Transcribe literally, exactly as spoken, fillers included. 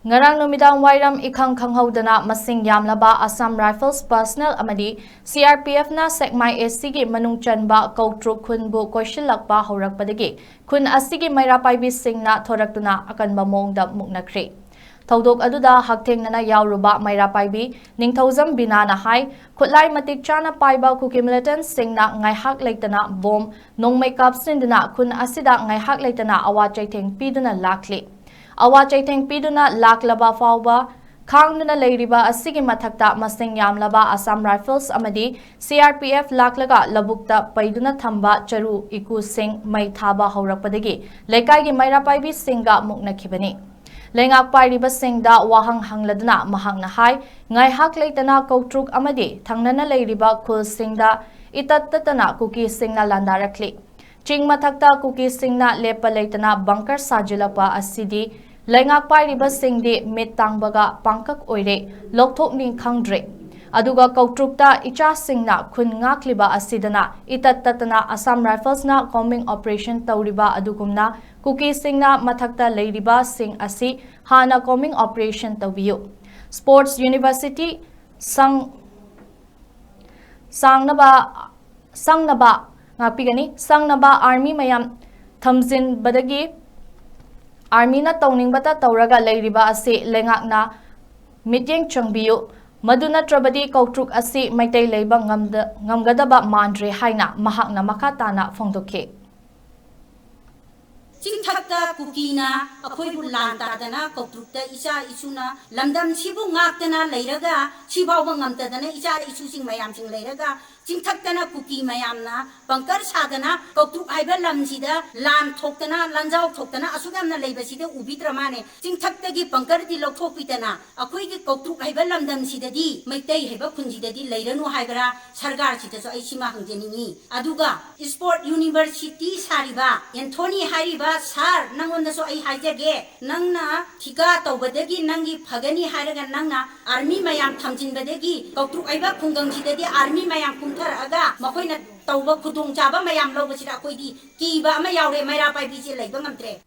ꯉꯔꯥꯡ ꯅꯨꯃꯤꯗꯥꯡ ꯋꯥꯏꯔꯝ ꯏꯈꯪ ꯈꯪꯍꯧꯗꯅ ꯃꯁꯤꯡ ꯌꯥꯝꯂꯕ Assam Rifles personnel ꯑꯃꯗꯤ C R P F ꯅ ꯁꯦꯛꯃꯥꯏ A C ꯒꯤ ꯃꯅꯨꯡ ꯆꯟꯕ ꯀꯧꯇ꯭ꯔꯨꯛ ꯈꯨꯟꯕꯨ ꯀꯣꯏꯁꯤꯜꯂꯛꯄ ꯍꯧꯔꯛꯄꯗꯒꯤ ꯈꯨꯟ ꯑꯁꯤꯒꯤ ꯃꯩꯔꯥ ꯄꯥꯏꯕꯤꯁꯤꯡꯅ ꯊꯣꯔꯛꯇꯨꯅ ꯑꯀꯟꯕ ꯃꯑꯣꯡꯗ ꯃꯨꯛꯅꯈ꯭ꯔꯦ꯫ ꯊꯧꯗꯣꯛ ꯑꯗꯨꯗ ꯍꯛꯊꯦꯡꯅꯅ ꯌꯥꯎꯔꯨꯕ ꯃꯩꯔꯥ ꯄꯥꯏꯕꯤ ꯅꯤꯡꯊꯧꯖꯝ ꯕꯤꯅꯥꯅ ꯍꯥꯏ, ꯈꯨꯠꯂꯥꯏ ꯃꯇꯤꯛ ꯆꯥꯅ ꯄꯥꯏꯕ ꯀꯨꯀꯤ militantꯁꯤꯡꯅ ꯉꯥꯏꯍꯥꯛ ꯂꯩꯇꯅ ꯕꯣꯝ ꯅꯣꯡꯃꯩ ꯀꯥꯞꯁꯤꯟꯗꯨꯅ ꯈꯨꯟ ꯑꯁꯤꯗ ꯉꯥꯏꯍꯥꯛ ꯂꯩꯇꯅ ꯑꯋꯥ ꯆꯩꯊꯦꯡ ꯄꯤꯗꯨꯅ ꯂꯥꯛꯂꯤ꯫ ꯑꯋꯥ ꯆꯩꯊꯦꯡ ꯄꯤꯗꯨꯅ ꯂꯥꯛꯂꯕ ꯐꯥꯎꯕ ꯈꯥꯡꯗꯨꯅ ꯂꯩꯔꯤꯕ ꯑꯁꯤꯒꯤ ꯃꯊꯛꯇ ꯃꯁꯤꯡ ꯌꯥꯝꯂꯕ Assam Rifles ꯑꯃꯗꯤ C R P F ꯂꯥꯛꯂꯒ ꯂꯧꯕꯨꯛꯇ ꯄꯩꯗꯨꯅ ꯊꯝꯕ ꯆꯔꯨ ꯏꯀꯨꯁꯤꯡ ꯃꯩ ꯊꯥꯕ ꯍꯧꯔꯛꯄꯗꯒꯤ ꯂꯩꯀꯥꯏꯒꯤ ꯃꯩꯔꯥ ꯄꯥꯏꯕꯤꯁꯤꯡꯒ ꯃꯨꯛꯅꯈꯤꯕꯅꯤ꯫ ꯂꯩꯉꯥꯛ ꯄꯥꯏꯔꯤꯕꯁꯤꯡꯗ ꯋꯥꯍꯪ ꯍꯪꯂꯗꯨꯅ ꯃꯍꯥꯛꯅ ꯍꯥꯏ, ꯉꯥꯏꯍꯥꯛ ꯂꯩꯇꯅ ꯀꯧꯇ꯭ꯔꯨꯛ ꯑꯃꯗꯤ ꯊꯪꯅꯅ ꯂꯩꯔꯤꯕ ꯈꯨꯜꯁꯤꯡꯗ ꯏꯇꯠ ꯇꯠꯇꯅ ꯀꯨꯀꯤꯁꯤꯡꯅ ꯂꯥꯟꯗꯥꯔꯛꯂꯤ꯫ ꯆꯤꯡ ꯃꯊꯛꯇ ꯀꯨꯀꯤꯁꯤꯡꯅ ꯂꯦꯞꯄ ꯂꯩꯇꯅ bunker ꯁꯥꯖꯤꯜꯂꯛꯄ ꯑꯁꯤꯗꯤ ꯂꯩꯉꯥꯛ ꯄꯥꯏꯔꯤꯕꯁꯤꯡꯗꯤ ꯃꯤꯠ ꯇꯥꯡꯕꯒ ꯄꯥꯡꯀꯛ ꯑꯣꯏꯔꯦ, ꯂꯧꯊꯣꯛꯅꯤꯡ ꯈꯪꯗ꯭ꯔꯦ꯫ ꯑꯗꯨꯒ ꯀꯧꯇ꯭ꯔꯨꯛꯇ ꯏꯆꯥꯁꯤꯡꯅ ꯈꯨꯟ ꯉꯥꯛꯂꯤꯕ ꯑꯁꯤꯗꯅ ꯏꯇꯠ ꯇꯠꯇꯅ Assam Riflesꯅ combing operation ꯇꯧꯔꯤꯕ ꯑꯗꯨꯒꯨꯝꯅ ꯀꯨꯀꯤꯁꯤꯡꯅ ꯃꯊꯛꯇ ꯂꯩꯔꯤꯕꯁꯤꯡ ꯑꯁꯤ ꯍꯥꯟꯅ combing operation ꯇꯧꯕꯤꯌꯨ꯫ Sports University ꯁꯪ-, ꯁꯥꯡꯅꯕ, ꯁꯪꯅꯕ ꯉꯥꯛꯄꯤꯒꯅꯤ꯫ ꯁꯪꯅꯕ army ꯃꯌꯥꯝ ꯊꯝꯖꯤꯟꯕꯗꯒꯤ armyꯅ ꯇꯧꯅꯤꯡꯕꯇ ꯇꯧꯔꯒ ꯂꯩꯔꯤꯕ ꯑꯁꯤ ꯂꯩꯉꯥꯛꯅ ꯃꯤꯠꯌꯦꯡ ꯆꯪꯕꯤꯌꯨ꯫ ꯃꯗꯨ ꯅꯠꯇ꯭ꯔꯕꯗꯤ ꯀꯧꯇ꯭ꯔꯨꯛ ꯑꯁꯤ ꯃꯩꯇꯩ ꯂꯩꯕ ꯉꯝꯗ-, ꯉꯝꯒꯗꯕ ꯃꯥꯟꯗ꯭ꯔꯦ ꯍꯥꯏꯅ ꯃꯍꯥꯛꯅ ꯃꯈꯥ ꯇꯥꯅ ꯐꯣꯡꯗꯣꯛꯈꯤ꯫ ꯆꯤꯡꯊꯛꯇ ꯀꯨꯀꯤꯅ ꯑꯩꯈꯣꯏꯕꯨ ꯂꯥꯟ ꯇꯥꯗꯅ ꯀꯧꯇ꯭ꯔꯨꯛꯇ ꯏꯆꯥ ꯏꯁꯨꯅ ꯂꯝꯗꯝꯁꯤꯕꯨ ꯉꯥꯛꯇꯅ ꯂꯩꯔꯒ ꯁꯤꯐꯥꯎꯕ ꯉꯝꯇꯗꯅ ꯏꯆꯥ ꯏꯁꯨꯁꯤꯡ ꯃꯌꯥꯝꯁꯤꯡ ꯂꯩꯔꯒ ꯆꯤꯡꯊꯛꯇꯅ ꯀꯨꯀꯤ ꯃꯌꯥꯝꯅ bunker ꯁꯥꯗꯅ ꯀꯧꯇ꯭ꯔꯨꯛ ꯍꯥꯏꯕ ꯂꯝꯁꯤꯗ ꯂꯥꯟ ꯊꯣꯛꯇꯅ ꯂꯥꯟꯖꯥꯎ ꯊꯣꯛꯇꯅ ꯑꯁꯨꯛ ꯌꯥꯝꯅ ꯂꯩꯕꯁꯤꯗ ꯎꯕꯤꯗ꯭ꯔ ꯃꯥꯅꯦ? ꯆꯤꯡꯊꯛꯇꯒꯤ bunkerꯗꯤ ꯂꯧꯊꯣꯛꯄꯤꯗꯅ ꯑꯩꯈꯣꯏꯒꯤ ꯀꯧꯇ꯭ꯔꯨꯛ ꯍꯥꯏꯕ ꯂꯝꯗꯝꯁꯤꯗꯗꯤ ꯃꯩꯇꯩ ꯍꯥꯏꯕ ꯈꯨꯟꯁꯤꯗꯗꯤ ꯂꯩꯔꯅꯨ ꯍꯥꯏꯕ꯭ꯔꯥ? ꯁꯔꯀꯥꯔꯁꯤꯗꯁꯨ ꯑꯩ ꯁꯤꯃ ꯍꯪꯖꯅꯤꯡꯉꯤ꯫ ꯑꯗꯨꯒ Sport University ꯁꯥꯔꯤꯕ ꯑꯦꯟꯊꯣꯅꯤ ꯍꯥꯏꯔꯤꯕ sir, ꯅꯪꯉꯣꯟꯗꯁꯨ ꯑꯩ ꯍꯥꯏꯖꯒꯦ, ꯅꯪꯅ ꯊꯤꯀꯥ ꯇꯧꯕꯗꯒꯤ ꯅꯪꯒꯤ ꯐꯒꯅꯤ ꯍꯥꯏꯔꯒ ꯅꯪꯅ army ꯃꯌꯥꯝ ꯊꯝꯖꯤꯟꯕꯗꯒꯤ ꯀꯧꯇ꯭ꯔꯨꯛ ꯍꯥꯏꯕ ꯈꯨꯡꯒꯪꯁꯤꯗꯗꯤ army ꯃꯌꯥꯝ ꯀꯨꯝꯊꯔꯛꯑꯒ ꯃꯈꯣꯏꯅ ꯇꯧꯕ ꯈꯨꯗꯣꯡꯆꯥꯕ ꯃꯌꯥꯝ ꯂꯧꯕꯁꯤꯗ ꯑꯩꯈꯣꯏꯗꯤ ꯀꯤꯕ ꯑꯃ ꯌꯥꯎꯔꯦ, ꯃꯩꯔꯥ ꯄꯥꯏꯕꯤꯁꯦ ꯂꯩꯕ ꯉꯝꯗ꯭ꯔꯦ꯫